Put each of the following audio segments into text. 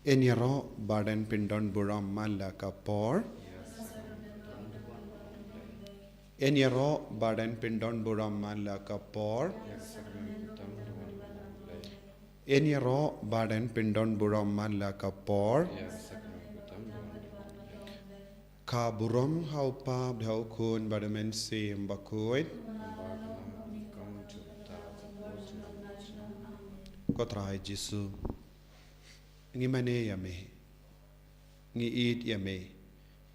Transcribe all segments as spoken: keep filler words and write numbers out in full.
Yn ïaroh ba yn pyndon burom man la ka por. Yn ïaroh ba yn pyndon burom man la ka por. Yn ïaroh ba yn pyndon burom man la ka por. Ka burom ha u Kpa bad ha u Khun bad ha u Mynsiem Bakhuid. Ko Trai Jisu, ngi mane ïa me, ngi ïeit ïa me,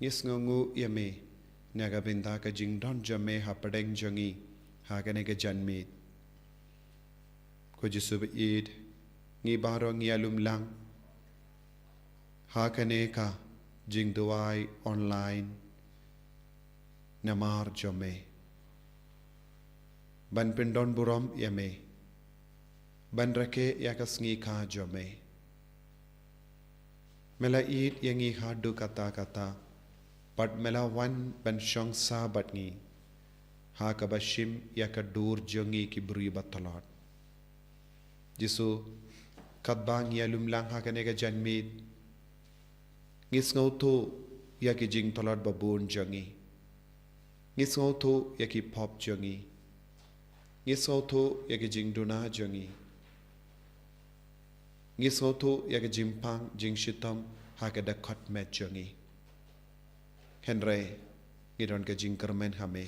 ngi sngewnguh ïa me na ka bynta ka jingdon jong me hapdeng jong ngi ha kane ka janmiet. Ko Jisu ba ïeit, ngi baroh ngi ïalumlang ha kane ka jingduwai online namar jong me, ban pyndon burom ïa me, ban rakhe ïa ka sngi kha jong me. Me la ïeit ïa ngi haduh katta katta, bad me la wan ban shong sah bad ngi ha kaba shim ïa ka dur jong ngi ki briew ba tlot. Jisu, katba ngi ïalumlang ha kane ka janmiet, ngi sngewthuh ïa ki jingtlot ba bun jong ngi. Ngi sngewthuh ïa ki pop jong ngi. Ngi sngewthuh ïa ki jingduna jong ngi. Ngi sngewthuh ïa ki jingpang jingshitom ha ka dkhot met jong ngi. Hynrei ngi don ka jingkyrmen ha me.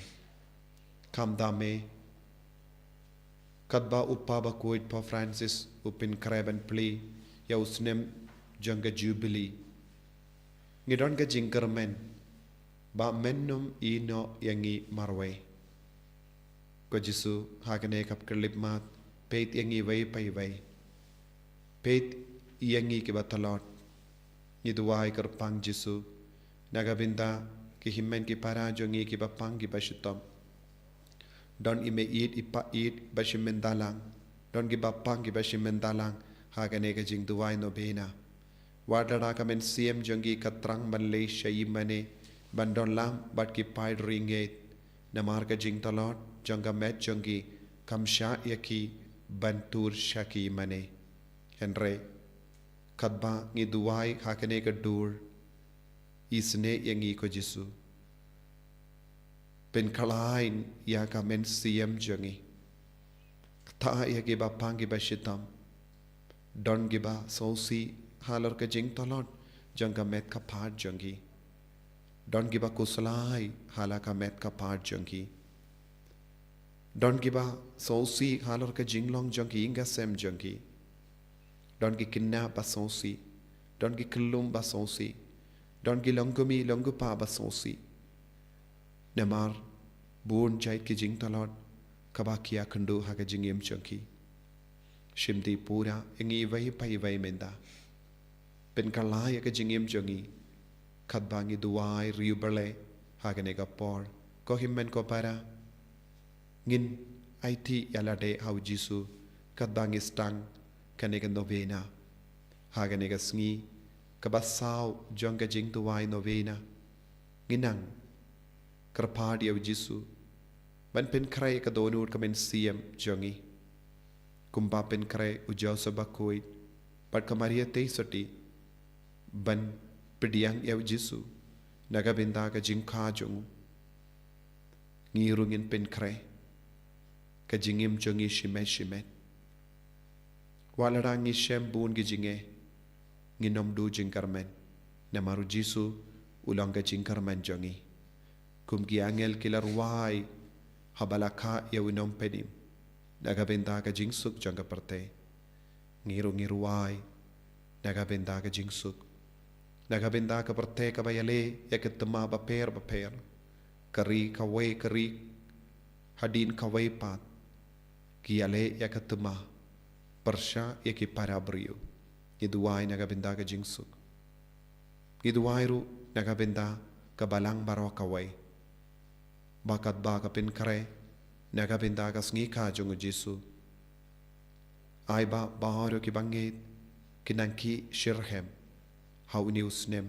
Kham da me, katba u Kpa Bakhuid Pope Francis u pynkhreh ban plie ïa u snem jong ka Jubilee, ngi don ka jingkyrmen ba men nym ïehnoh ïa ngi marwei. Ko Jisu, ha kane ka khyllipmat, peit ïa ngi iwei pa iwei. Peit ïa ngi kiba tlot. Ngi duwai kyrpang Jisu na ka bynta ki hynmen ki para jong ngi kiba pang kiba shitom. Don i mei ïeit i pa ïeit ba shim bynta lang. Don kiba pang kiba shim bynta lang ha kane ka jingduwai novena. Wat lada ka mynsiem jong ngi ka trang ban leit sha ïingmane ban don lang bad ki paid riewngeit, namar ka jingtlot jong ka met jong ngi kam shah ïa ki ban tur sha ki ïingmane. Hynrei katba ngi duwai ha kane ka dur, isynei ïa ngi ko Jisu. Pynkhlaiñ ïa ka mynsiem jong ngi. Ktah ïa kiba pang kiba shitom. Don kiba sngewsih halor ka jingtlot jong ka met ka phad jong ngi. Don kiba khuslai ha la ka met ka phad jong ngi. Don kiba sngewsih halor ka jinglong jong ki ïing ka sem jong ngi. Don ki khynnah ba sngewsih. Don ki khyllung ba sngewsih. Don ki longkmie longkpa ba sngewsih. Namar bun jait ki jingtlot kaba ki ïakynduh ha ka jingim jong ki. Shim dih pura ïa ngi iwei pa iwei mynta. Pynkhlaiñ ïa ka jingim jong ngi. Katba ngi duwai riewblei ha kane ka por, ko hynmen ko para, ngin aiti ïa lade ha u Jisu katba ngi sdang kane ka novena. Ha kane ka sngi kaba saw jong ka jingduwai novena, ngin nang kyrpad ïa u Jisu ban pynkhreh ïa ka dohnud ka mynsiem jong ngi. Kumba pynkhreh u Joseph Bakhuid bad ka Maria Theisotti ban pdiang ïa u Jisu na ka bynta ka jingkha jong u, ngi ruh ngin pynkhreh ka jingim jong ngi shimet shimet. Wat lada ngi shem bun ki jingeh, ngin ym duh jingkyrmen, namar u Jisu u long ka jingkyrmen jong ngi. Kum ki angel ki la rwai haba la kha ïa u nongpynim na ka bynta ka jingsuk jong ka pyrthei, ngi ruh ngi rwai na ka bynta ka jingsuk, na ka bynta ka pyrthei kaba ïaleh ïa ka thma bapher bapher, ka ri kawei ka ri, hadien kawei pat ki ïaleh ïa ka thma pyrshah ïa ki para briew. Ngi duwai na ka bynta ka jingsuk. Ngi duwai ruh na ka bynta ka balang baroh kawei, ba katba ka pynkhreh na ka bynta ka sngi kha jong u Jisu, ai ba baroh ki bangeit kin nang kiew shitrhem ha une u snem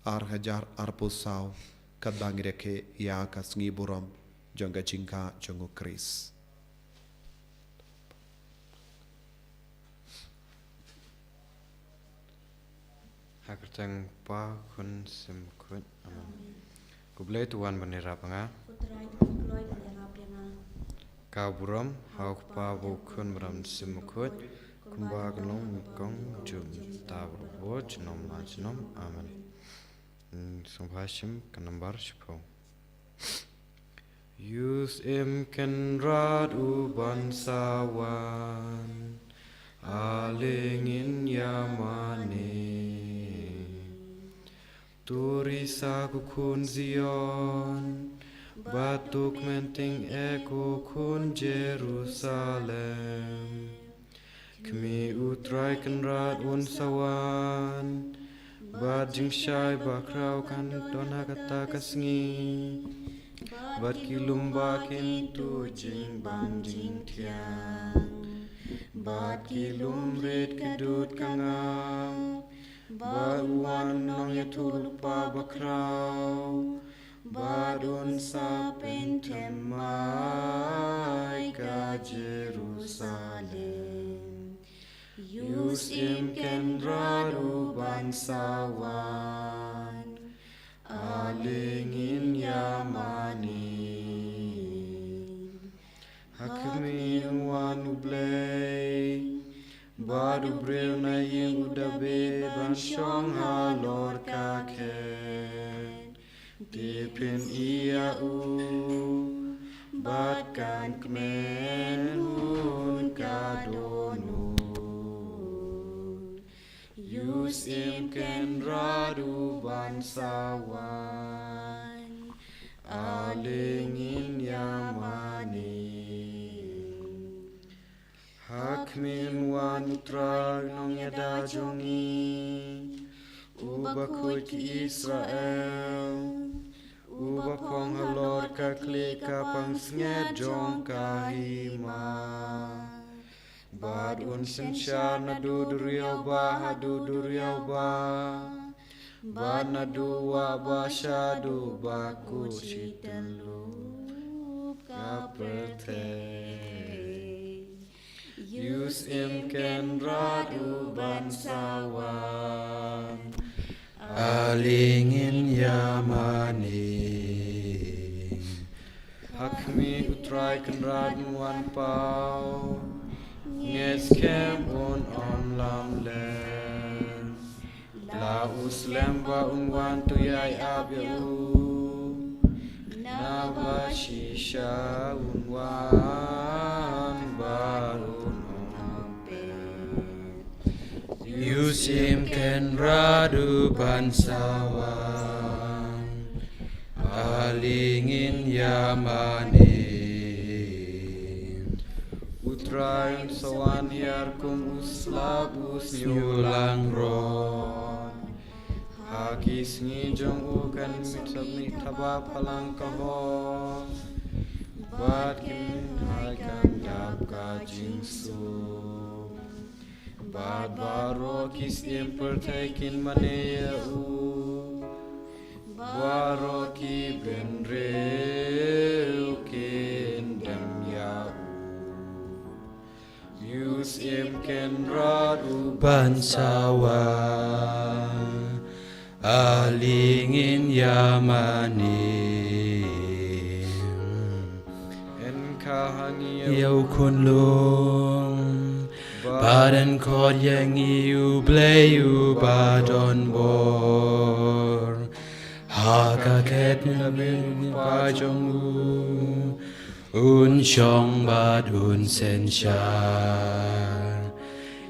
ar hajar arphew saw, katba ngi rakhe ïa ka sngi burom jong ka jingkha jong u Khrist. Ha ka kyrteng Kpa, Khun, Mynsiem Bakhuid. Amen. Ko Blei to wan ban ïarap ïa nga. Ko Trai to pynkloi ban ïarap ïa nga. Ka burom ha u Kpa, u Khun bad u Mynsiem Bakhuid, kumba ka long mynnyngkong, junom, mynta bad baroh junom la junom. Amen. Sngewbha shim ka nambar shiphew. Ïa u Syiem Kynrad u ban sa wan, ale ngin ïa mane. To risa ko khun Zion, bad to kmen tyngeh ko khun Jerusalem. Khmih, u Trai Kynrad un sa wan, bad jingshai bakhraw kan don ha kata ka sngi. Bad ki lum ba kin tuh jingbang jingthiang, bad ki lum rit ki dud ka ngam. Bad u wan u nongïathuhlypa bakhraw, bad un sa pynthymmai ka Jerusalem. Ïa u Syiem Kynrad u ban sa wan, ale ngin ïa mane. Ha khmih, un wan u Blei, bad u briew na ïing u Dabid ban shong halor ka khet. Te phin ïa u, bad kan kmen hun ka dohnud. Ïa u Syiem Kynrad u ban sa wan, ale ngin ïa mane. Ha khmih, un wan u Trai u nongïada jong ngi, uba khuid ki Israel, uba phong halor ka khlieh ka pansngiat jong ka hima. Bad un synshar naduh duriaw bah haduh duriaw bah, bad naduh wah bah shaduh bah kut shi tyllup ka pyrthei. Ïa u Syiem Kynrad u ban sa wan, ale ngin ïa mane. Ha khmih, u Trai Kynrad un wan paw, ngeit skhem un ym lamler. La u slem ba un wan, to ïai ap ïa u, naba shisha un wan bad un ym pep. Ïa u Syiem Kynrad u ban sa wan, ale ngin ïa mane. U Trai un sa wan hiar kum u slap, u sniew langron. Ha ki sngi jong u kan mih thaba phalang ka hok, bad kin hai kan dap ka jingsuk. Bad baroh ki syiem pyrthei kin mane ïa u, baroh ki bynriew kin dem ïa u. Ïa u Syiem Kynrad u ban sa wan, ale ngin ïa mane. Yn kha ha ngi ïa u khunlung, bad yn khot ïa ngi u Blei uba don bor. Ha ka khet na bynta jong u un shong bad un synshar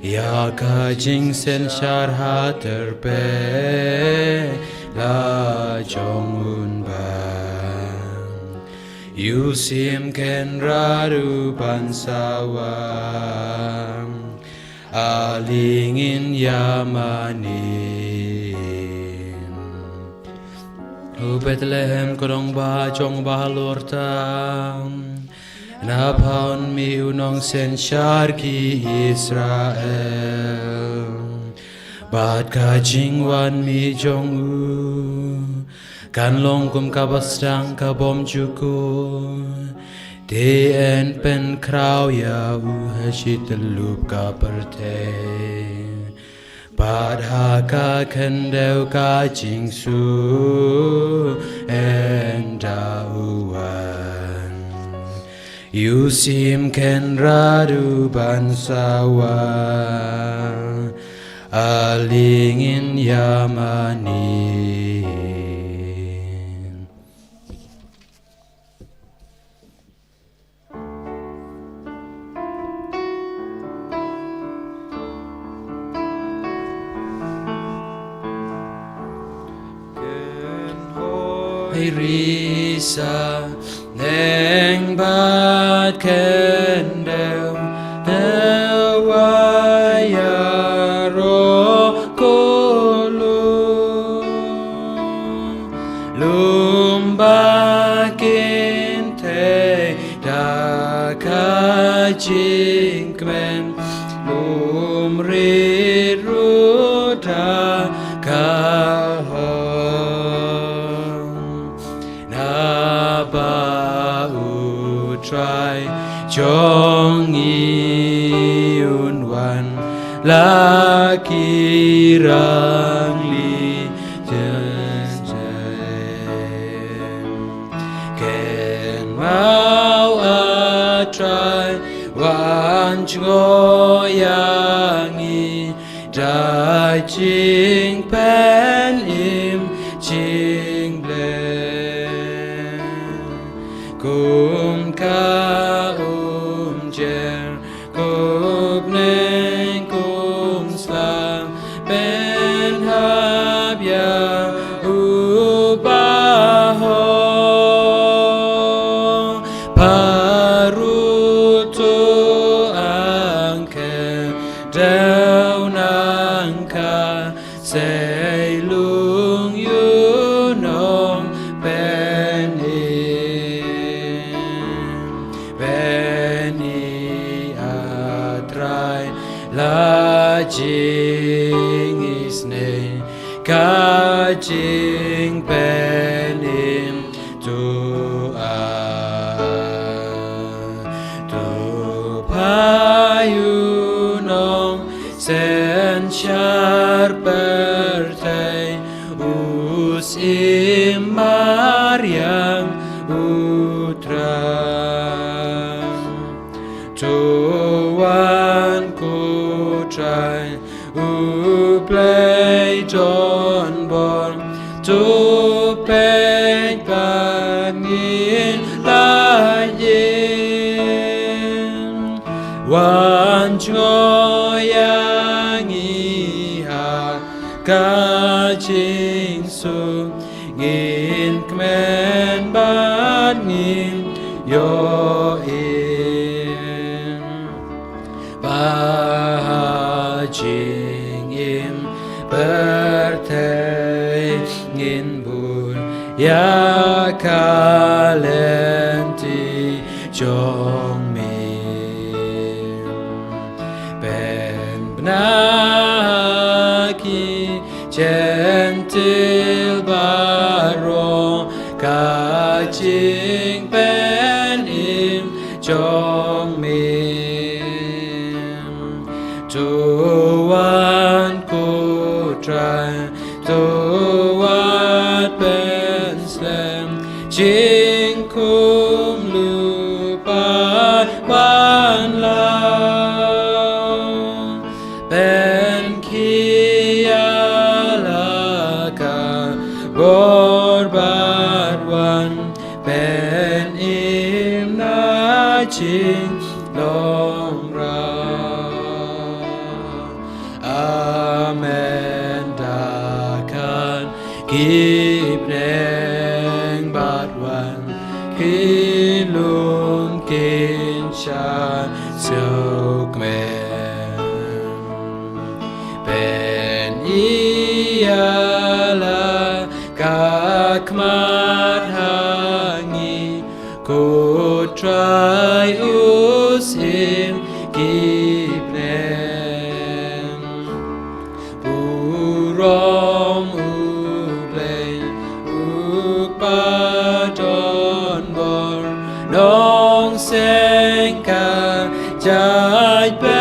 ïa ka jingsynshar ha tyrpeng la jong un ban. Ïa u Syiem Kynrad u ban sa wan, ale ngin ïa mane. U Bethlehem, ka nongbah jong u Bahalor tam, na pha un mih u nongsynshar ki Israel? Bad ka jingwan mih jong u kan long kum kaba sdang ka bym jukut, te yn pynkhraw ïa u ha shi tyllup ka pyrthei. Bad ha ka khyndew ka jingsuh ynda u wan, ïa u sim kynrad u ban sawa, ale ngin ïa mane. Hei risa neng bad khyndew, te wa ïaroh ko lum. Lum ba kin theh da ka jingkmen, lum rit ruh da ka hok. Naba U Trai jong ngi un wan la ki rangli jynjar. Kynmaw, A Trai, wan jngoh ïa ngi da jingpynim jingpynim, kum ka umjer, kum bneng kum sla, pynhap ïa u bahok. Pyrshah to angkhet dei u nang ka sei lung ïa u nongpynim. Pyni, A Trai, la jingisynei ka jingpynim to A. To pha ïa u nongsynshar pyrthei, u syiem mariang U Trai. To wan ko Trai, U Blei donbor, to peit ba ngin lait im. Wan jngoh ïa ngi ha ka jingsuh, ngin kmen bad ngin ïohi ba ha jingim pyrthei ngin bud ïa ka lynti jong me. Pynbna ha ki Jentil baroh ka jingpynim jong me. To wan ko Trai, to wat pynslem jingkhum lypa ban lah. Pynkhie ïa la ka bor bad wan pynim na jinglong rah. Amen. Da kane ki bneng bad wan ki lum kin shah sngewkmen. Pynïaid ïa la ka khmat ha ngi, ko Trai u Syiem ki bneng. Burom U Blei, U Kpa donbor, nong seng ka jaitbynriew.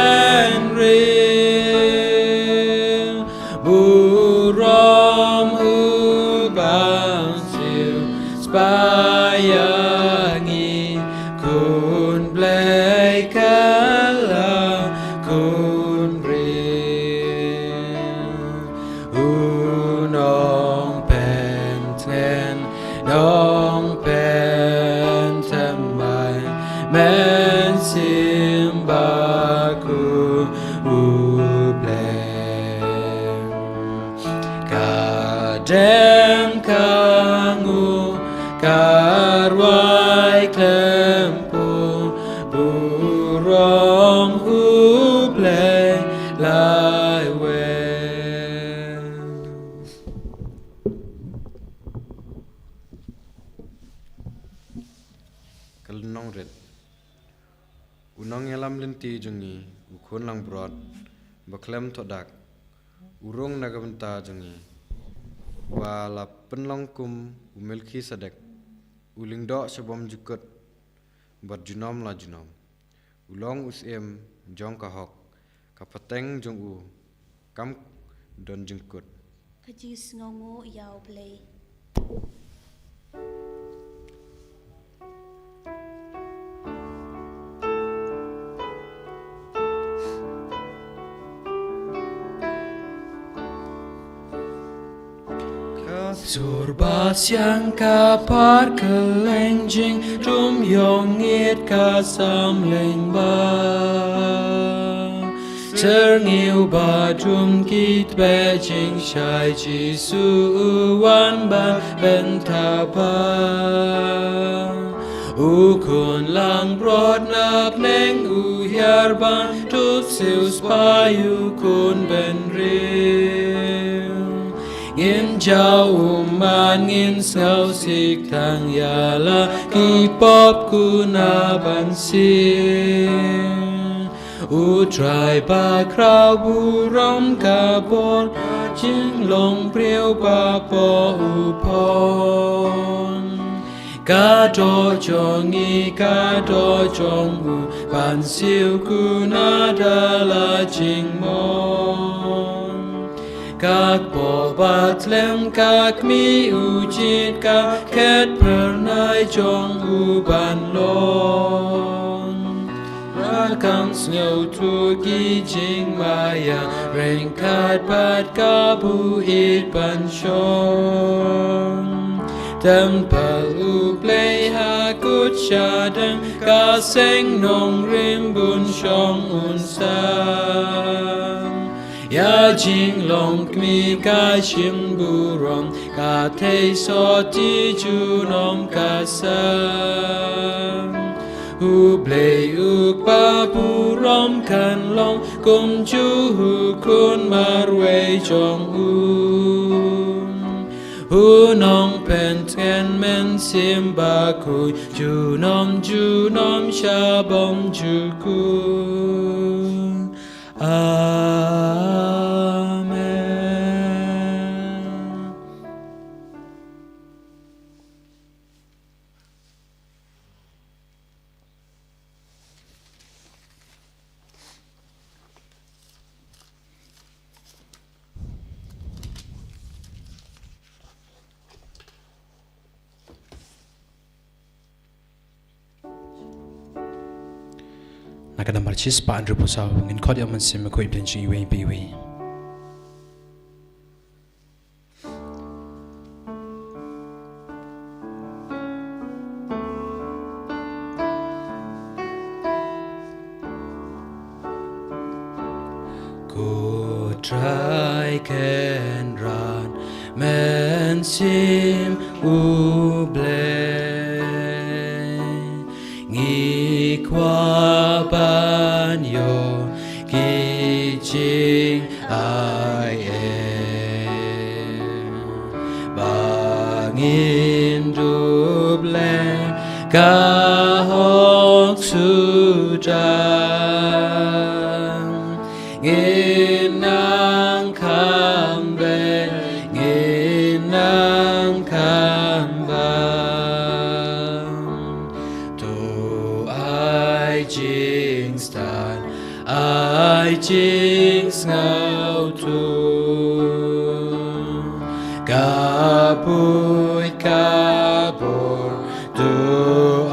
Ko U Blei. Ka dem ka ngu, ka rwai khlem pun, burom U Blei lai wei. Ka lynnong rit. U nongïalam lynti jong ngi, u khun langbrot ba khlem thoh dak, u rung na ka bynta jong ngi, uba la pynlong kum u Melkisedek, u lyngdoh sha bymjukut bad junom la junom. U long u syiem jong ka hok, ka pateng jong u kam don jingkut. Ka jingsngewnguh ïa U Blei. Ka sur ba siang, ka par kylleng jingdum, ïong ngit ka samleng ba. Syrngiew ba dum ki tbeh jingshai, Jisu u wan ban pyntaba. U khun langbrot na bneng u hiar ban tup, siew spah ïa u khun bynriew. Ngin jaw ummat, ngin sngewsih tang ïa la ki pop, kuna ban siew. U Trai bakhraw burom, ka bor jinglong briew bapoh u phong. Ka doh jong ngi, ka doh jong u, ban siew kuna da la jingmong. Ka kpoh ba tlem, ka kmih u jied, ka khet phyrnai jong u ban long. Ba kham sngewthuh ki jingmaïa, ryngkat bad ka buit ban shong. Templ U Blei ha kut shadem, ka seng nongrim bun shong un san. Ïa jinglong kmie ka shim burom, ka thei sotti junom ka san. U Blei U Kpa burom kan long, kumjuh u Khun marwei jong u. U Nongpyntngen Mynsiem Bakhuid, junom junom sha bymjukut. Amen. Na ka nambar shispah hynriewphew saw, ngin khot ïa u Mynsiem Bakhuid ban pynshong iwei pa iwei. Ko Trai Kynrad Mynsiem U Blei, ngi kwah ban ïoh ki jing ai em, ba ngin dup leh ka hok suda. Ngin nang kham beit, ngin nang kham bam. To ai jingstad, ai jingsngewthuh, ka buit ka bor, to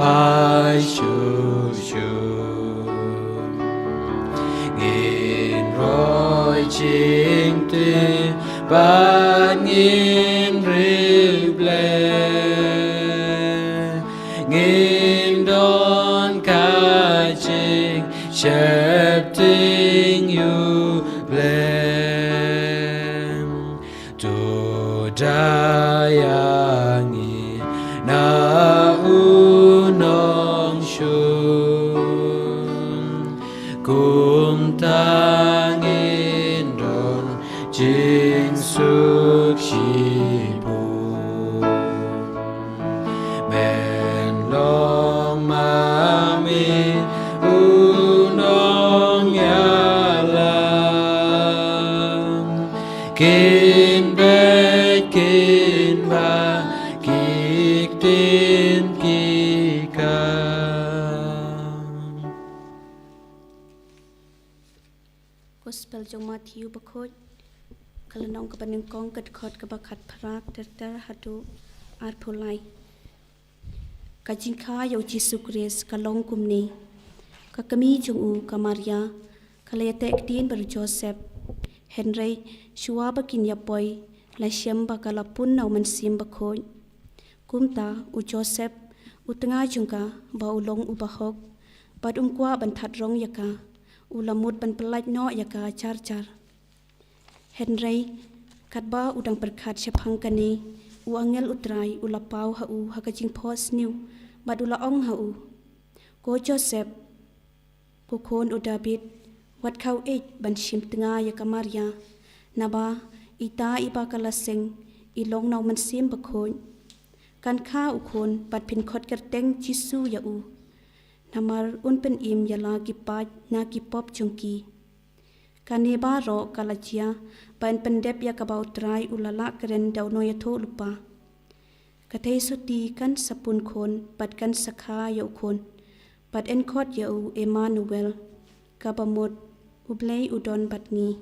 ai shuh shuh. Ngin roi jingtip bad ngin riewblei, ngin don ka jingsheptieng Ting yu blem to dayang i na unong shun kum tang in don jing suk shibun. Men long ma mi u nong ïalam. Kin beit kin ba ki ktien ki kam. Gospel jong Matthew bakhuid, ka lynnong kaba nyngkong, ka dkhot kaba khatphra ter ter haduh arphew lai. Ka jingkha ïa u Jisu Khrist ka long kumne. Ka kmie jong u ka Maria ka la ïateh ktien bad u Joseph. Hynrei shuwa ba kin ïa poi, la shem ba ka la pun na u Mynsiem Bakhuid. Kumta u Joseph, u tnga jong ka, ba u long u bahok bad um kwah ban thad rong ïa ka, u la mut ban pyllait noh ïa ka jar jar. Hynrei katba u dang pyrkhat shaphang kane, u angel U Trai u la paw ha u ha ka jingphohsniew bad u la ong ha u, Ko Joseph, ko khun u Dabid, wat khaw ïeit ban shim tnga ïa ka Maria, naba ita iba ka la seng i long na u Mynsiem Bakhuid. Kan kha u khun bad phin khot kyrteng Jisu ïa u, namar un pynim ïa la ki paid na ki pop jong ki. Kane baroh ka la jia ban pyndep ïa kaba U Trai u la lah kren da u nongïathuhlypa. Ka theisotti kan sa pun khun bad kan sa kha ïa u khun, bad yn khot ïa u Emmanuel, kaba mut U Blei u don bad ngi.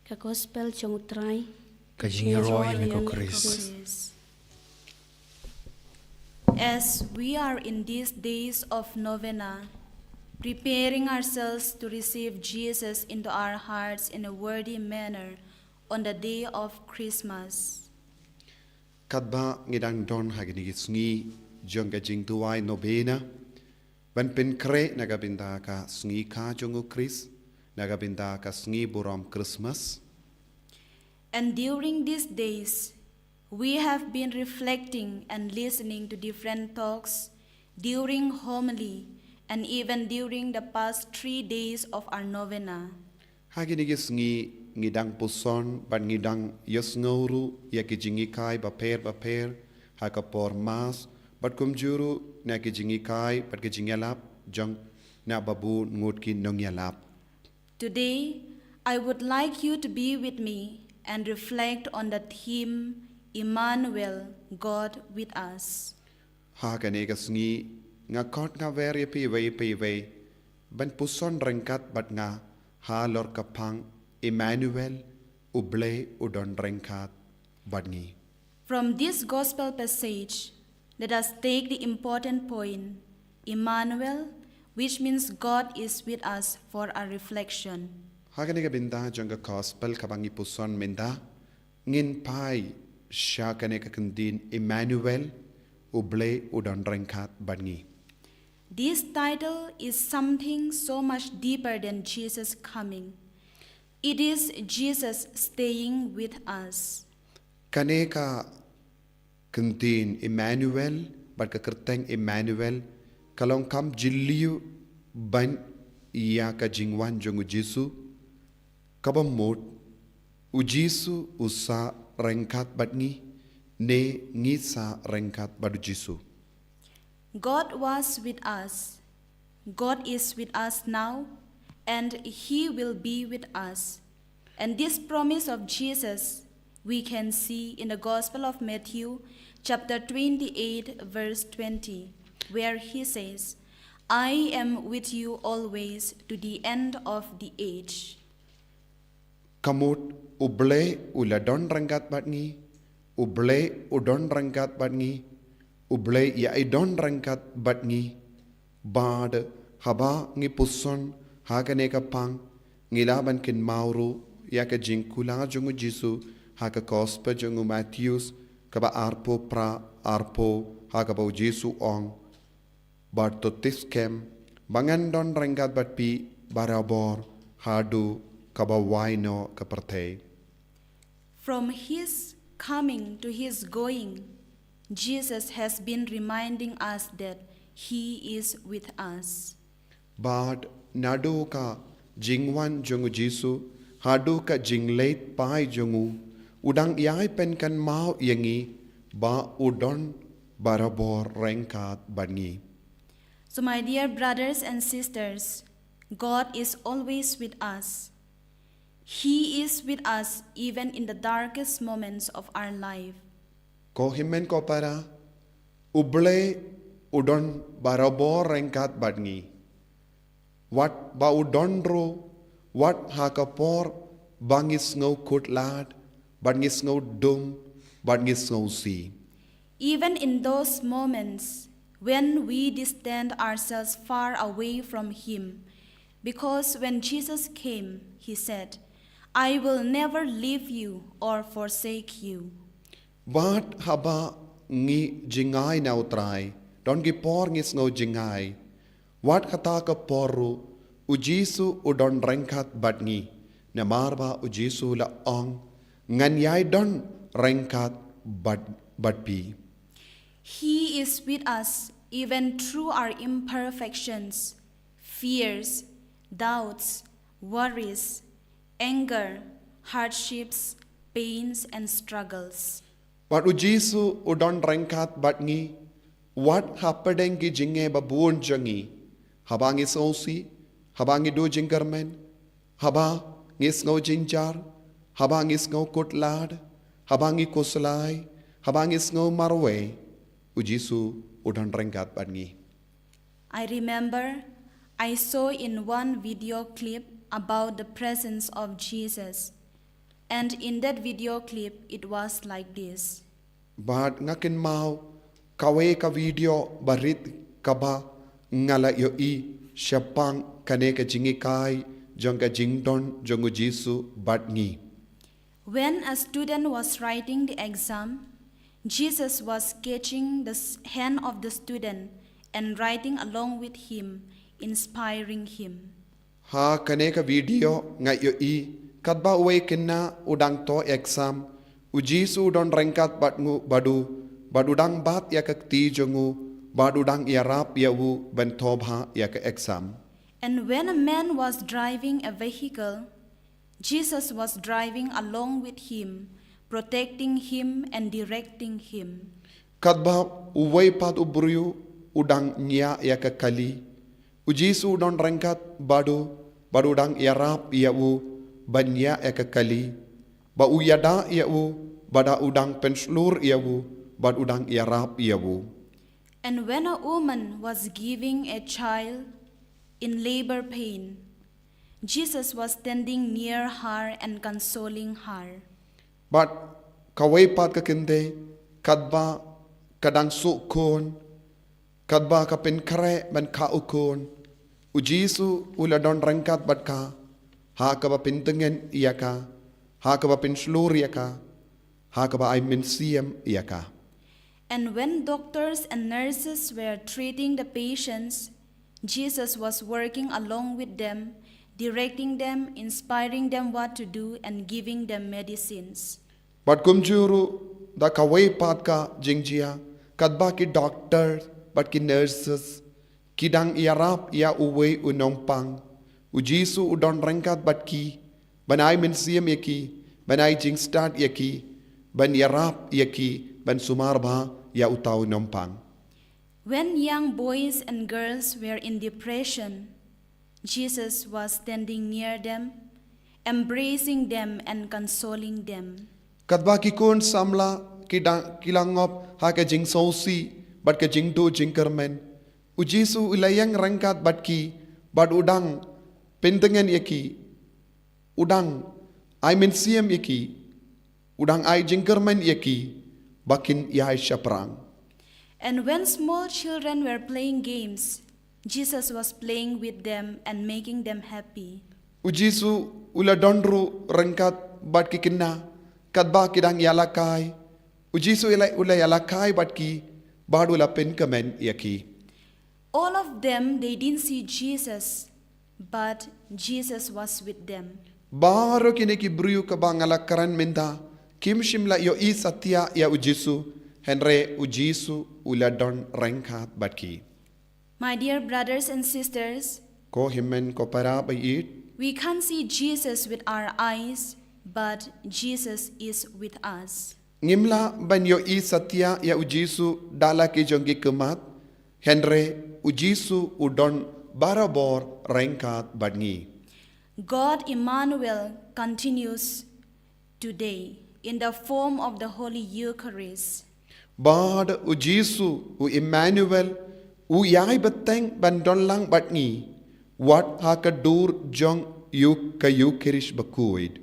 Ka Gospel jong U Trai. Ka jingïaroh ïa me ko Khrist. As we are in these days of novena, preparing ourselves to receive Jesus into our hearts in a worthy manner on the day of Christmas. Katba ngi dang don ha kine ki sngi jong ka jingduwai novena, ban pynkhreh na ka bynta ka sngi kha jong u Khrist, na ka bynta ka sngi burom Christmas. And during these days, we have been reflecting and listening to different talks during homily and even during the past three days of our novena. Ha kine ki sngi ngi dang puson bad ngi dang ïohsngew ruh ïa ki jinghikai bapher bapher ha ka por Mass, bad kumjuh ruh na ki jinghikai bad ki jingïalap jong na babu ngut ki nongïalap. Today, I would like you to be with me and reflect on the theme, Emmanuel, God with us. Ha kane ka sngi, nga khot nga wer ïa phi iwei pa iwei ban puson ryngkat bad nga halor ka phang Emmanuel, U Blei u don ryngkat bad ngi. From this gospel passage, let us take the important point, Emmanuel, which means God is with us, for our reflection. Ha kane ka bynta jong ka gospel kaba ngi puson mynta, ngin phai sha kane ka kyntien Emmanuel, U Blei u don ryngkat bad ngi. This title is something so much deeper than Jesus coming. It is Jesus staying with us. Kane ka kyntien Emmanuel bad ka kyrteng Emmanuel ka long kam jylliew ban ïa ka jingwan jong u Jisu, kaba mut u Jisu u sah ryngkat bad ngi, ne ngi sah ryngkat bad u Jisu. God was with us, God is with us now, and He will be with us. And this promise of Jesus we can see in the Gospel of Matthew, chapter twenty-eight, verse twenty, where He says, "I am with you always to the end of the age." Ka mut, U Blei u la don ryngkat bad ngi, U Blei u don ryngkat bad ngi, U Blei ïa i don ryngkat bad ngi. Bad haba ngi puson ha kane ka phang, ngi lah ban kynmaw ruh ïa ka jingkular jong u Jisu ha ka Gospel jong u Mathaios, kaba arphew phra, arphew, ha kaba u Jisu u ong, bad to ti skhem, Ba ngan don ryngkat bad phi barabor haduh kaba wai noh ka pyrthei. From his coming to his going, Jesus has been reminding us that he is with us. Bad naduh ka jingwan jong u Jisu haduh ka jingleit phai jong u, u dang ïai pynkynmaw ïa ngi ba u don barabor ryngkat bad ngi. So, my dear brothers and sisters, God is always with us. He is with us even in the darkest moments of our life. Ko hynmen ko para, U Blei u don barabor ryngkat bad ngi. Wat ba u don ruh, wat ha ka por ba ngi sngew khutlad, bad ngi sngew dum, bad ngi sngew si. Even in those moments when we distance ourselves far away from Him, because when Jesus came, He said, "I will never leave you or forsake you." Wat haba ngi jngai na U Trai, don ki por ngi sngew jngai. Wat kata ka por ruh, U Jisu u don ryngkat bad ngi. Namar ba U Jisu la ong, ngan ïai don ryngkat bad, bad phi. He is with us even through our imperfections, fears, doubts, worries, anger, hardships, pains, and struggles. Bad U Jisu u don ryngkat bad ngi, wat hapdeng ki jingeh babun jong ngi. Haba ngi sngewsih, haba ngi duh jingkyrmen, haba ngi sngew jynjar, haba ngi sngew khutlad, haba ngi khuslai, haba ngi sngew marwei, U Jisu u don ryngkat bad ngi. I remember I saw in one video clip about the presence of Jesus. And in that video clip, it was like this. Bad nga kynmaw kawei ka video barit kaba nga la ïohi shaphang kane ka jinghikai jong ka jingdon jong U Jisu bad ngi. When a student was writing the exam, Jesus was catching the s- hand of the student and writing along with him, inspiring him. Ha kane ka video nga ïohi katba uwei kynnoh u dang thoh exam, U Jisu u don ryngkat bad ngu bad u, bad u dang bat ïa ka kti jong u, bad u dang ïarap ïa u ban thoh bha ïa ka exam. And when a man was driving a vehicle, Jesus was driving along with him, protecting him and directing him. Katba uwei pat u briew u dang ñiah ïa ka kali, U Jisu u don ryngkat bad u, bad u dang ïarap ïa u ban ñiah ïa ka kali, ba u ïada ïa u, bad u dang pynshlur ïa u, bad u dang ïarap ïa u. And when a woman was giving a child in labor pain, Jesus was standing near her and consoling her. Bad kawei pat ka kynthei, katba ka dang suh khun, katba ka pynkhreh ban kha u khun, U Jisu u la don ryngkat bad ka, ha kaba pyntngen ïa ka, ha kaba pynshlur ïa ka, ha kaba ai mynsiem ïa ka. And when doctors and nurses were treating the patients, Jesus was working along with them, directing them, inspiring them what to do, and giving them medicines. Bad kumjuh ruh da kawei pat ka jingjia, katba ki doctor bad ki nurses ki dang ïarap ïa uwei u nongpang, U Jisu u don ryngkat bad ki, ban ai mynsiem ïa ki, ban ai jingstad ïa ki, ban ïarap ïa ki ban sumar bha ïa uta u nongpang. When young boys and girls were in depression, Jesus was standing near them, embracing them and consoling them. Katba ki khun samla ki dang, ki la ngop ha ka jingsngewsih bad ka jingduh jingkyrmen, U Jisu u la ïeng ryngkat bad ki, bad u dang pyntngen ïa ki, u dang ai mynsiem ïa ki, u dang ai jingkyrmen ïa ki, ba kin ïai shaphrang. And when small children were playing games, Jesus was playing with them and making them happy. U Jisu u la don ruh ryngkat bad ki khynnah, katba ki dang ïalehkai. U Jisu u la, u la ïalehkai bad ki, bad u la pynkmen ïa ki. All of them, they didn't see Jesus, but Jesus was with them. Baroh kine ki briew kiba nga la kren mynta, kim shym la ïohi satia ïa u Jisu, hynrei u Jisu u la don ryngkat bad ki. My dear brothers and sisters, Ko hynmen ko para ba ïeit, we can't see Jesus with our eyes, but Jesus is with us. Ngim lah ban ïohi satia ïa u Jisu da la ki jong ki khmat, hynrei u Jisu u don barabor ryngkat bad ngi. God Emmanuel continues today in the form of the Holy Eucharist. Bad u Jisu u Emmanuel u ïai bteng ban don lang bad ngi, wat ha ka dur jong ïa ka Eucharist bakhuid.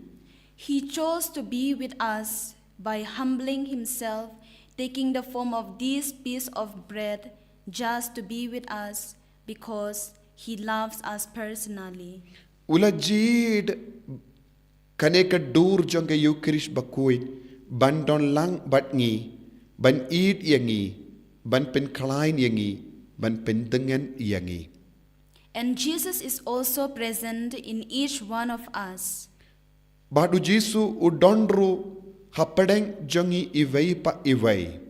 He chose to be with us by humbling himself, taking the form of this piece of bread, just to be with us because he loves us personally. U la jied kane ka dur jong ka Eucharist bakhuid ban don lang bad ngi, ban ïeit ïa ngi, ban pynkhlaiñ ïa ngi, ban pyndeng ïa ngi. And Jesus is also present in each one of us. Bad u Jisu u don ruh hapdeng jong ngi iwei pa iwei.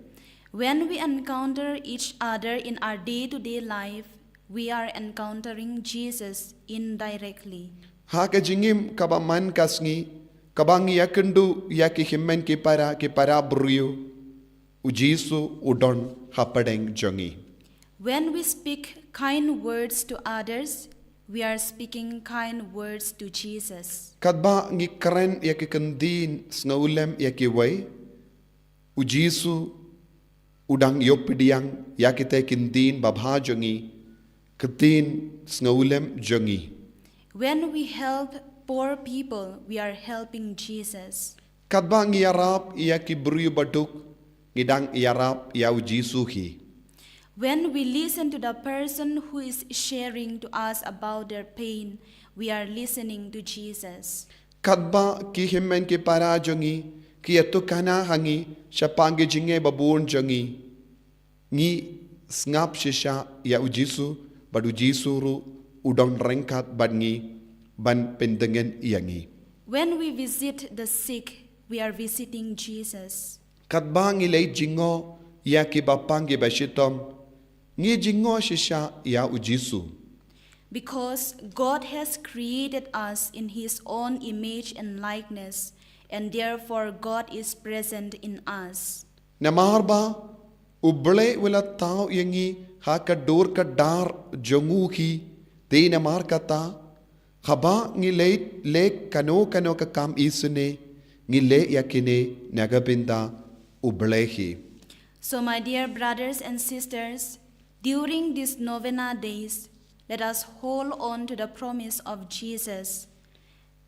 When we encounter each other in our day to day life, we are encountering Jesus indirectly. Ha ka jingim kaba man ka sngi, kaba ngi ïakynduh ïa ki hynmen ki para, ki para briew, u Jisu u don hapdeng jong ngi. When we speak kind words to others, we are speaking kind words to Jesus. Katba ngi kren ïa ki kyntien sngewlem ïa kiwei, u Jisu u dang ïoh pdiang ïa kita ki kyntien babha jong ngi, kyntien sngewlem jong ngi. When we help poor people, we are helping Jesus. Katba ngi ïarap ïa ki briew baduk, ngi dang ïarap ïa u Jisu hi. When we listen to the person who is sharing to us about their pain, we are listening to Jesus. Katba ki hynmen ki para jong ngi ki ïatukana ha ngi shaphang ki jingeh babun jong ngi, ngi sngap shisha ïa u Jisu, bad u Jisu ruh u don ryngkat bad ngi ban pyndeng ïa ngi. When we visit the sick, we are visiting Jesus. Katba ngi leit jngoh ïa kiba pang kiba shitom, ngi jngoh shisha ïa u Jisu. Because God has created us in his own image and likeness, and therefore God is present in us. Namar ba u Blei u la thaw ïa ngi ha ka dur ka dar jong u hi, te namar kata, haba ngi leh, leh kano kano ka kam isynei, ngi leh ïa kine na ka bynta u Blei hi. So, my dear brothers and sisters, during these novena days, let us hold on to the promise of Jesus.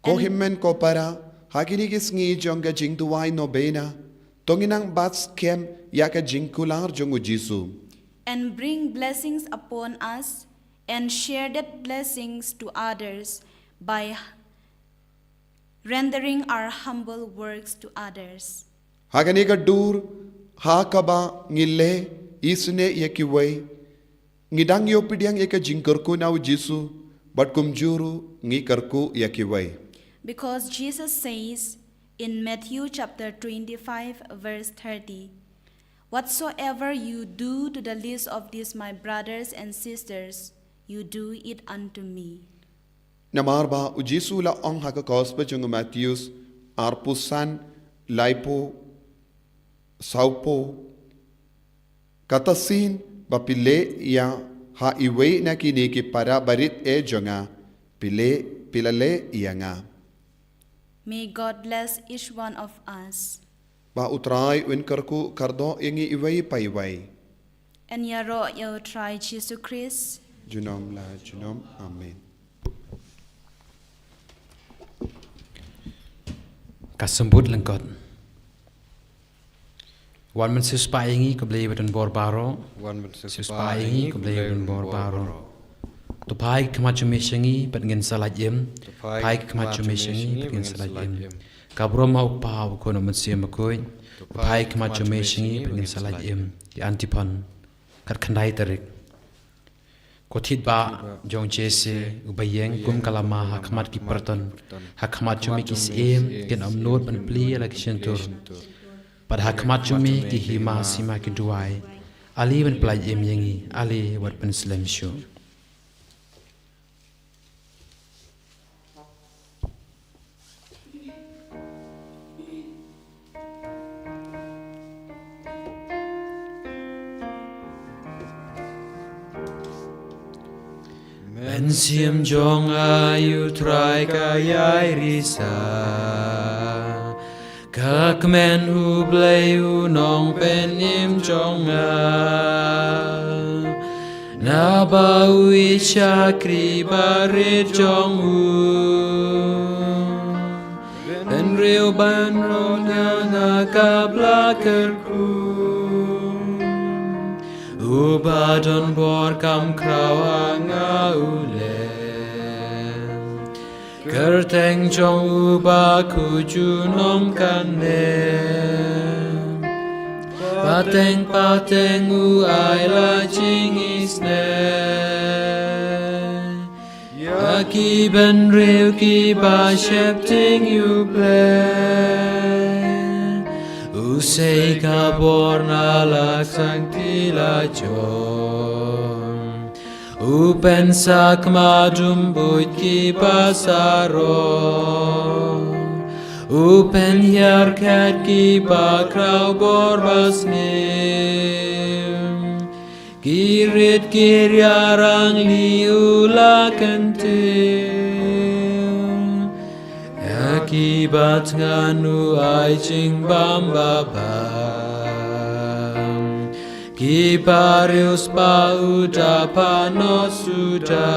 Ko hynmen ko para, ha kine ki sngi jong ka jingduwai novena, to ngin nang bat skhem ïa ka jingkular jong u Jisu. And bring blessings upon us, and share that blessings to others by rendering our humble works to others. Ha kane ka dur, ha kaba ngi leh isynei ïa kiwei, ngi dang ïoh pdiang ïa ka jingkyrkhu na u Jisu, bad kumjuh ruh ngi kyrkhu ïa kiwei. Because Jesus says in Matthew chapter twenty-five, verse thirty, "Whatsoever you do to the least of these, my brothers and sisters, you do it unto me." Namar ba u Jisu u la ong ha ka Gospel jong u Mathaios arphew san, laiphew, sawphew, kata shisien ba phi leh ïa ha iwei na kine ki para barit eh jong nga, phi leh, phi la leh ïa nga. May God bless each one of us. Ba u Trai un kyrkhu kyrdoh ïa ngi iwei pa iwei. Yn ïaroh ïa u Trai Jisu Khrist. Junom la junom. Amen. Ka symbood lyngkot. Wan Mynsiem Spah ïa ngi, ko Blei ba don bor baroh. Wan Mynsiem Spah ïa ngi, ko Blei ba don bor baroh. To phai ka khmat jong me sha ngi bad ngin sa lait im. To phai ka khmat jong me sha ngi bad ngin sa lait im. Ka burom ha u Kpa, u Khun, u Mynsiem Bakhuid. To phai ka khmat jong me sha ngi bad ngin sa lait im. Ki Antiphon. Khatkhyndai tarik. Ko thied ba jong Jesse, uba ïeng kum ka lama ha khmat ki pyrton, ha khmat jong me ki syiem kin ym nud ban plie la ki shyntur, bad ha khmat jong me ki hima sima kin duwai. Ale ban pyllait im ïa ngi, ale wat ban slem shuh. Mynsiem jong nga, ïa U Trai ka ïai risa. Ka kmen U Blei u nongpynim jong nga. Naba u ïeit shakri barit jong u. Bynriew bynrong na ka bla kyrkhu. Uba don bor kam khraw ha nga u leh. Kyrteng jong u bakhuid junom kane. Pateng pateng u ai la jingisynei. Ïa ki bynriew kiba sheptieng ïa U Blei. U sei ka bor na la ka sangti la jong. U pynsak ma dum buit kiba sarong. U pynhiar khet kiba khraw bor ba sniew. Ki rit ki riarang li u la kyntiew. Ïa kiba thngan u ai jingbam ba bam. Kiba riewspah u da pano suda.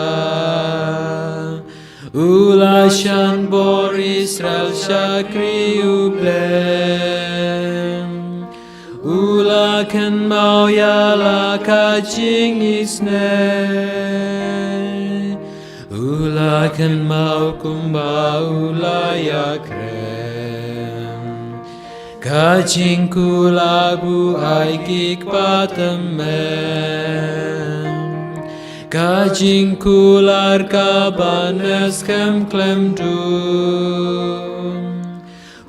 U la shan bor Israel shakri U Blei. U la kynmaw ïa la ka jingisynei. U la kynmaw kumba u la ïakren. Ka jingkular ba u ai ki kpa tymmen. Ka jingkular kaba nes kem khlem dum.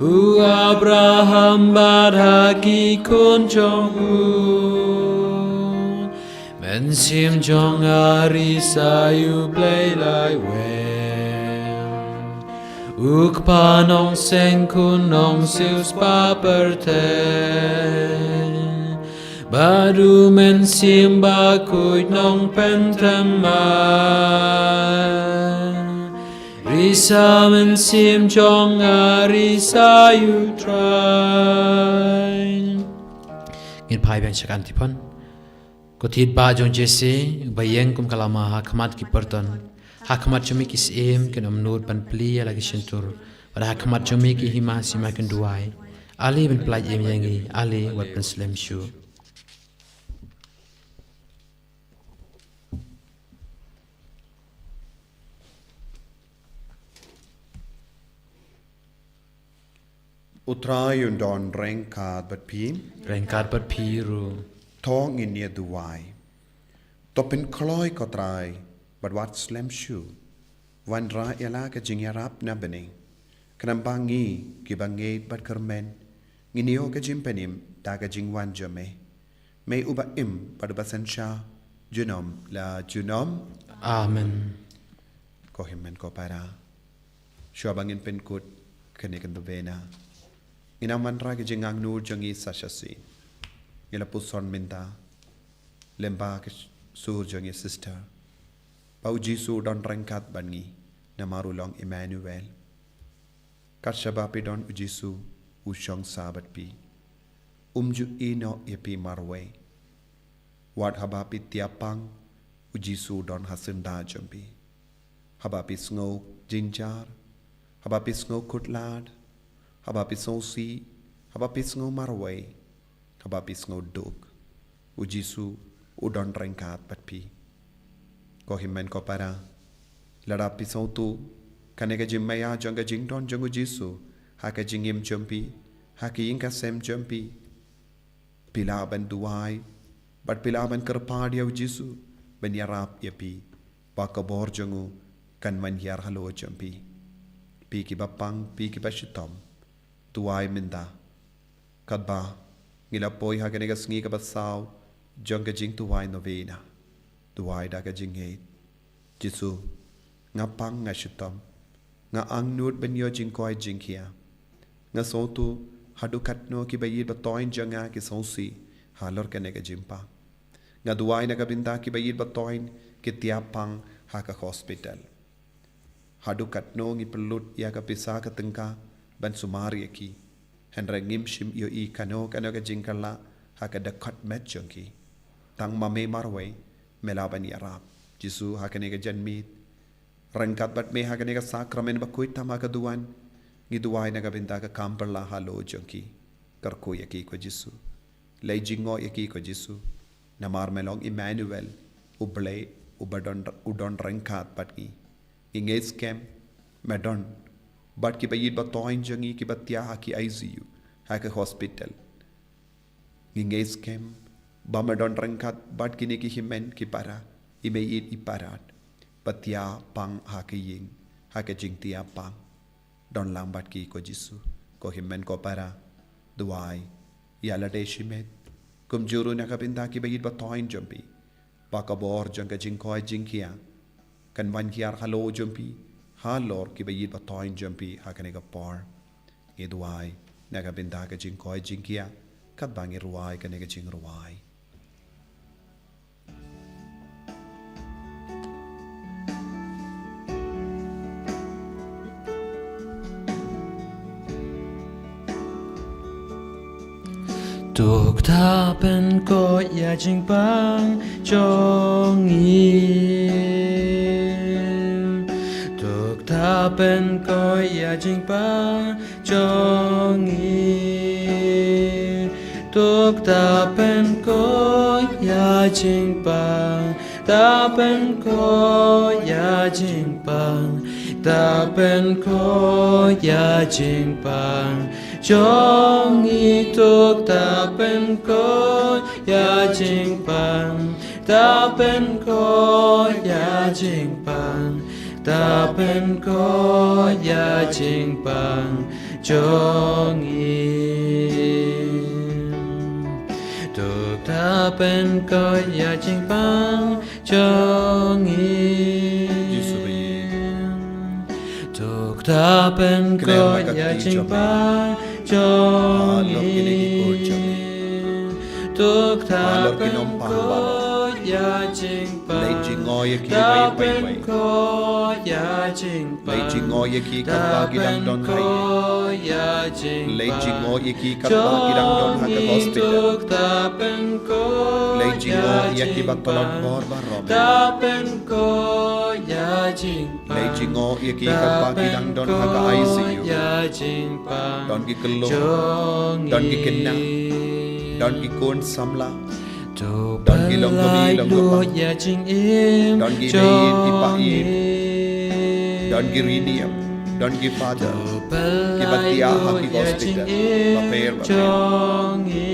U Abraham bad ha ki khun jong u. Mynsiem jong nga risa ïa U Blei lai weng. U Kpa nongseng khun nongsiewspah pyrthei. Bad U Mynsiem Bakhuid nongpynthymmai. Risa mynsiem jong nga risa ïa U Trai. Ngin phai biang sha ka antipon. Ko thied ba jong Jesse, ba ïeng kum ka lama ha khmat ki pyrton. Ha khmat jong me ki syiem kin ym nud ban plie la ki shyntur. Bad ha khmat jong me ki hima sima kin duwai. Ale ban pyllait im ïa ngi, ale wat ban slem shuh. U Trai un don ryngkat bad phi. Ryngkat bad phi ruh. To ngin ïa duwai. To pynkloi ko Trai, bad wat slem shuh. Wanrah ïa la ka jingïarap na bneng. Khnang ba ngi, kiba ngeit bad kyrmen. Ngin ïoh ka jingpynim, da ka jingwan jong me. Me uba im, bad uba synshar, junom, la junom. Amen. Ko hynmen ko para. Shuwa ba ngin pynkut, kane ka novena. Ngin ym wanrah ka jingangnud jong ngi sa shisien. Ngi la puson mynta. Lyngba ka sur jong ngi sister. Ba U Jisu u don ryngkat bad ngi. Namar u long Emmanuel. Kat shaba phi don U Jisu, u shong sa bad phi. Um ju ïehnoh ïa phi marwei. Wat haba phi tiapang, U Jisu u don ha syndah jong phi. Haba phi sngew jynjar, haba phi sngew khutlad, haba phi sngewsih, haba phi sngew marwei, haba phi sngew duk. U Jisu, u don ryngkat bad phi. Ko hynmen ko para. Lada phi sngewthuh, kane ka jingmaïa jong ka jingdon jong U Jisu, ha ka jingim jong phi, ha ka ïing ka sem jong phi. Phi lah ban duwai, bad phi lah ban kyrpad ïa U Jisu, ban ïarap ïa phi, ba ka bor jong u kan wan hiar halor jong phi. Phi kiba pang, phi kiba shitom, duwai mynta. Katba ngi la poi ha kane ka sngi kaba saw jong ka jingduwai novena, duwai da ka jingngeit: Jisu, nga pang, nga shitom, nga angnud ban ïoh jingkoit jingkhiah. Nga sngewthuh haduh katno kiba ïeit ba toiñ jong nga ki sngewsih halor kane ka jingpang. Nga duwai na ka bynta kiba ïeit ba toiñ ki tiap pang ha ka hospital. Haduh katno ngi pynlut ïa ka pisa ka tyngka ban sumar ïa ki, hynrei ngim shym ïohi kano kano ka jingkylla ha ka dkhot met jong ki. Tang ma me marwei me lah ban ïarap. Jisu, ha kane ka janmiet, ryngkat bad me ha kane ka sakramen ba khuid tam ha ka duwan, ngi duwai na ka bynta ka kam pyrshah halor jong ki. Kyrkhu ïa ki, ko Jisu. Leit jngoh ïa ki, ko Jisu. Namar me long Emmanuel, U Blei uba don, u don ryngkat bad ngi. Ngi ngeit skhem me don bad kiba ïeit ba toiñ jong ngi kiba thiah ha ki I C U, ha ki hospital. Ngi ngeit skhem ba me don ryngkat bad kine ki hynmen ki para, i meiieid i para, ba thiah pang ha ki ïing, ha ki jingthiah pang. Don lang bad ki, ko Jisu. Ko hynmen ko para, duwai ïa lade shimet, kumjuh ruh na ka bynta kiba ïeit ba toiñ jong phi, ba ka bor jong ka jingkoit jingkhiah kan wan hiar halor jong phi, halor kiba ïeit ba toiñ jong phi ha kane ka por. Ngi duwai na ka bynta ka jingkoit jingkhiah, katba ngi rwai kane ka jingrwai. To kata pynkoit ïa jingpang jong ngi. To kata pynkoit ïa jingpang jong ngi. To kata pynkoit ïa jingpang, ta pynkoit ïa jingpang, ta pynkoit ïa jingpang jong ngi. To kata pynkoit ïa jingpang, ta pynkoit ïa jingpang, ta pynkoit ïa jingpang jong ngi. To kata pynkoit ïa jingpang jong ngi. Jisu ba ïeit. To kata pynkoit ïa jingpang jong ngi. To kata pynkoit ïa jingpang. Leit jngoh ïa ki, ta pynkoit ïa jingpang. Leit jngoh ïa ki katba ki dang don ha ïing. Leit jngoh ïa ki katba ki dang don ha ka hospital. Leit jngoh ïa ki ba tlot bor baroh. Leit jngoh ïa ki katba ki dang don ha ka I C U. Don ki khyllung, don ki khynnah, don ki khun samla, don ki long kmie long kpa, don ki mei ki pa, don ki rynïeng, don ki father kiba thiah ha ki hospital bapher bapher.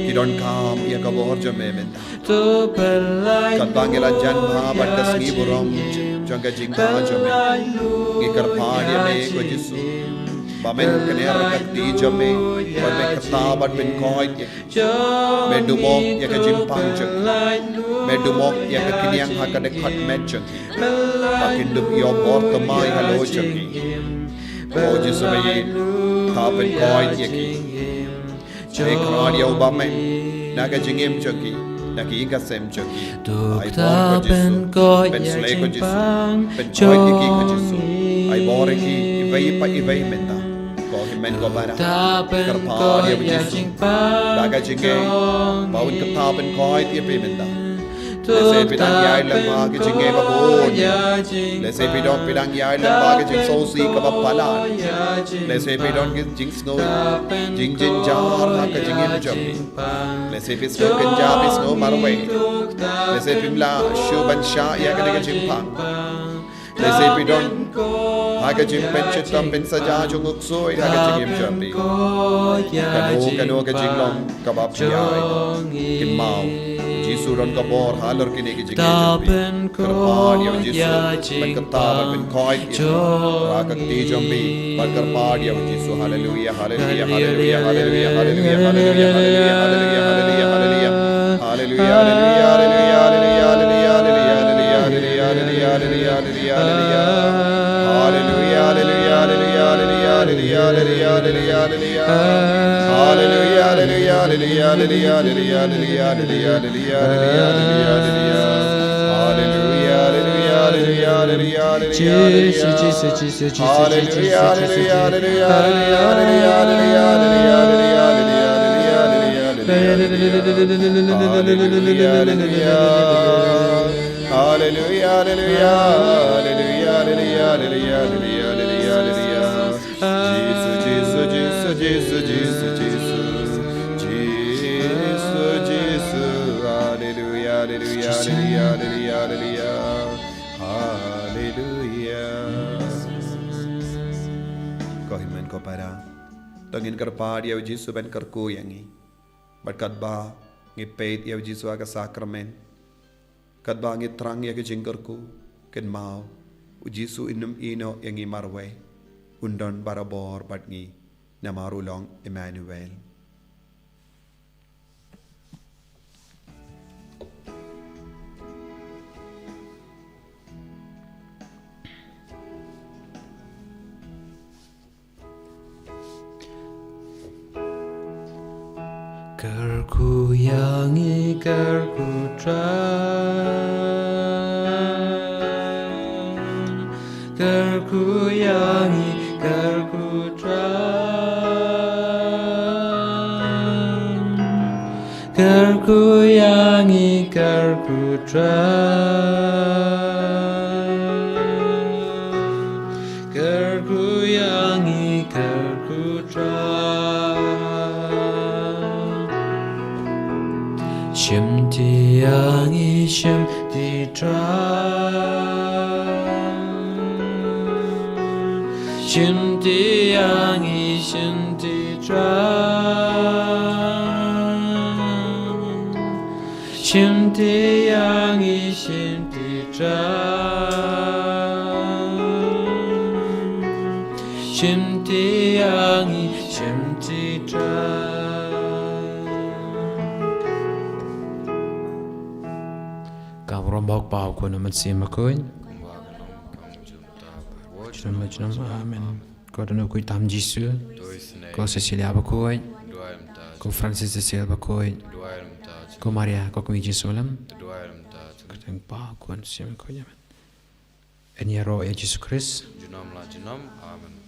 Ki donkam ïa ka bor jong me mynta. Katba ngi la jan bha bad ka sngi burom jong ka jingkha jong me, ngi kyrpad ïa me, ko Jisu, ba men kner ka kti jong me, ba men kata bad pynkoit ïa ki. Me duh mok ïa ka jingpang jong ki. Me duh mok ïa ka khñiang ha ka dkhot met jong ki, ba kin dup ïoh bor thymmai halor jong ki. Ko Jisu ba ïeit, ta pynkoit ïa ki. Te kyrpad ïa u Bamem na ka jingim jong ki, na ka ïing ka sem jong ki. Ai bor, ko Jisu. Pynshlei, ko Jisu. Pynkoit ïa ki, ko Jisu. Ai bor ïa ki iwei pa iwei mynta. Ko hynmen ko para, kyrpad ïa u Jisu da ka jingngeit ba un kata pynkoit ïa phi mynta. Lehse phi dang ïai lem ha ka jingngeit ba bun. Lehse phi dang, phi dang ïai lem ha ka jingsngewsih kaba palat. Lehse phi don ka jingsngew jingjynjar ha ka jingim jong phi. Lehse phi sngew kynja, phi sngew marwei. Lehse phim lah shuh ban shah ïa kane ka jingpang. Lehse phi don ha ka jingpynshitom pynshitom jong u ksuid ha ka jingim jong phi. Kano kano ka jinglong kaba phi ïai, kynmaw, Jisu don ka bor halor kine ki jingeh jong phi. Kyrpad ïa u Jisu ban kyrpad ban pynkhoit ïa ka kti jong phi. Ban kyrpad ïa u Jisu. Haleluia, haleluia, haleluia, haleluia, haleluia, haleluia, haleluia, haleluia, haleluia, haleluia. Haleluia, haleluia, haleluia, haleluia, haleluia, haleluia, haleluia, haleluia, haleluia, haleluia, haleluia. Haleluia, haleluia, haleluia, haleluia, haleluia, haleluia, haleluia. Haleluia, haleluia, haleluia, haleluia, haleluia, haleluia, haleluia, haleluia, haleluia. Haleluia, haleluia, haleluia, haleluia, haleluia, haleluia. Jisu, Jisu, Jisu, Jisu, Jisu, Jisu, Jisu. Haleluia, haleluia, haleluia, haleluia, haleluia, haleluia, haleluia, haleluia, haleluia, haleluia. Haleluia, haleluia, haleluia, haleluia, haleluia, haleluia, haleluia, haleluia, haleluia. Jisu, Jisu, Jisu, Jisu, Jisu, Jisu. Jisu, Jisu. Haleluia, haleluia, haleluia, haleluia, haleluia. Haleluia. Ko hynmen ko para, to ngin kyrpad ïa u Jisu ban kyrkhu ïa ngi. Bad katba ngi peit ïa u Jisu ha ka sakramen, katba ngi thrang ïa ka jingkyrkhu, kynmaw u Jisu un ym ïehnoh ïa ngi marwei. Un don barabor bad ngi, namar u long Emmanuel. Kyrkhu ïa ngi, kyrkhu Trai. Kyrkhu ïa ngi, kyrkhu Trai. Kyrkhu ïa ngi, kyrkhu Trai. Kyrkhu ïa ngi, kyrkhu Trai. Shimti ïa ngi, shimti Trai. Shimti ïa ngi, shimti Trai. Shimti ïa ngi, shimti Trai. Shimti ïa ngi, shimti Trai. Ka burom bok pau ko na man sim ko. Amen. Ko dono ko tam Jisu. Ko Cecilia bakoi. Ko Francis Cecil bakoi. Ko Maria ko kumi Jisu lam. Ko tang pa ko sim ko. Amen. En ïa ro ïa Jisu Khrist. Junom la junom. Amen.